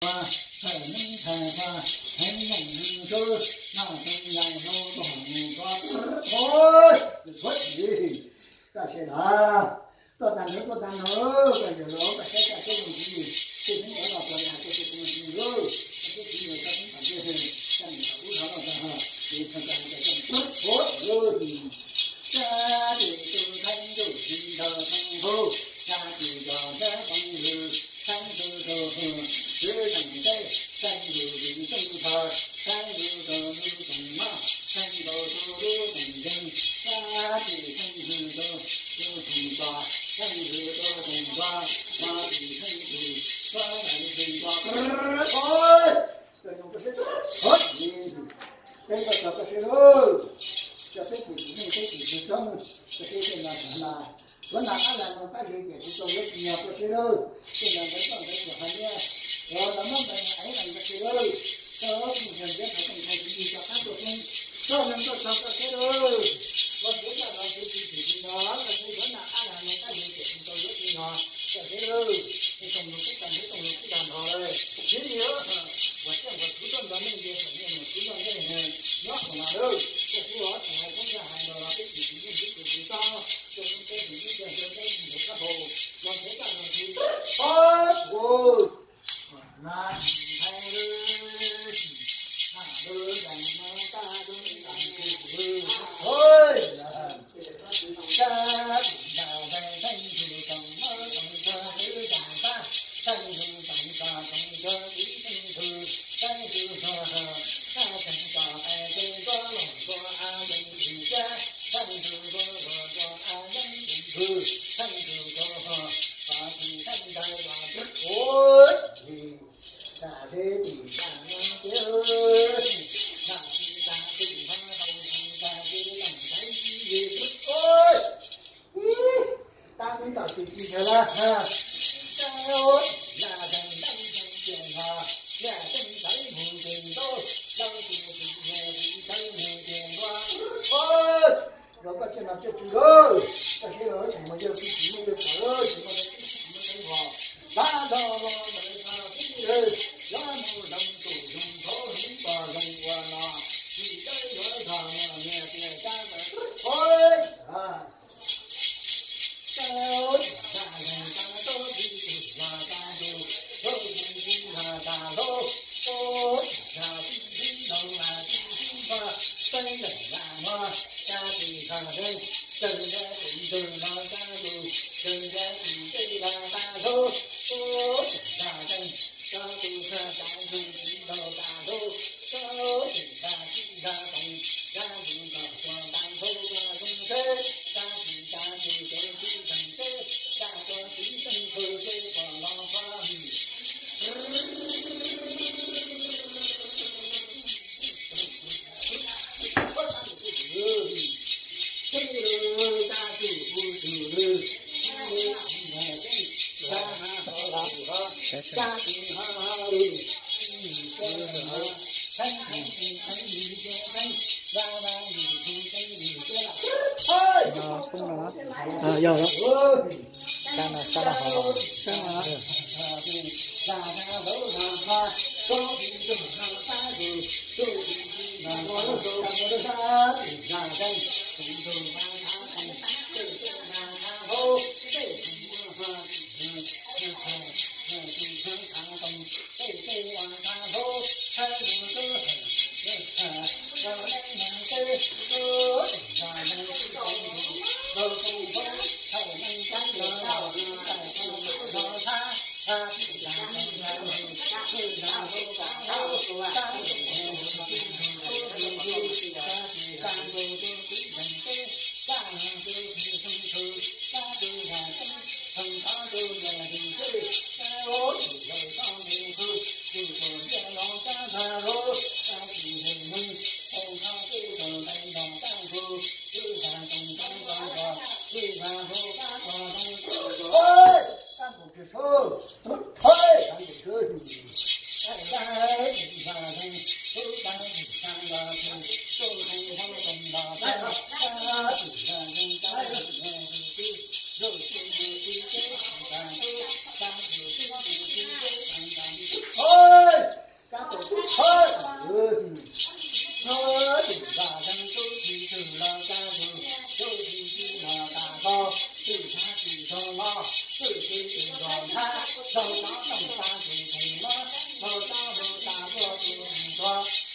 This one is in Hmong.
Thawj neeb thawj kho, heev yeej heev tub, noj tau yam hlau tuaj mus tso. Oj, txhuav tsis, koj sawv los, koj tag nrho koj tag nrho, koj yawg los koj saib koj seb zoo tsis, tej neeb cov los koj yam koj tej tus mus lawm, koj seb tsis yog koj neeb tom ntej, koj niam koj ub thov koj tag, ces koj tag koj txhuav txhuav lawm. Sab tis tus theej ntuj tsis nrog theej hauv, sab tis cov sab teev hwm, theej tus tus hwm, twb teem teb, theej tus vim teej kho, theej tus tus lub teem mob, theej tus tus lub teem nkeeg, sab tis theej hwm tus tus hwm txos, theej hwm tus teem txos, sab tis theej tis, sab tis theej txos. Peb koj txog koj seb lauj, koj peb tim tim neej peb tim tim txoob, koj seb tej no tag no, tuav nas qab lag no qab zes tiam tsis tau yuav tsis yog koj seb lauj, tej no ntawd koj ntawd txawm hais tias, los los muab ntais ev los koj seb lauj, koj phooj ywg ntiav thaum teej thais tsis yig rov qab tuaj poob, koj neeg koj txog koj seb lauj, koj tiav koj los tsis tsis tsis tsis nrog koj seb tuav nas qab lag no qab zes tiam tsis tau yuav tsis yog koj seb lauj, tej tsoom lus peb tag nrho tsoom lus peb tag nrho lawm, tsis yog uas coj uas txhua txoj nrog neej ntias txom nyem mus txhua nrog neej nyob ua no lauj, koj seb los tsis hais koob yog hais nrog los peb tsis tsis yeej peb tsis tsis txob, koj peb tsis yeej koj seb peb mus ntawd koj haus los nrhiav koj los tsis txhob ua. Tab ntawm xwm tsis sawv lawm, los koj tsiaj no tsiaj tsw lawm, koj seb los tsis muaj yawg tsis muaj yawg tawv tsis muaj tawv tib tsis muaj tawv vos, tab nrho los ntawd txog tib lawm, yuav mus zoo tus zoo thov heev pog zoo ua los tsis dawb yuav zog no niag tias kab ntawd. Yog lawm. Rau cov neeg tag sim theem no, rau cov hu tas tuaj tus tus tuag,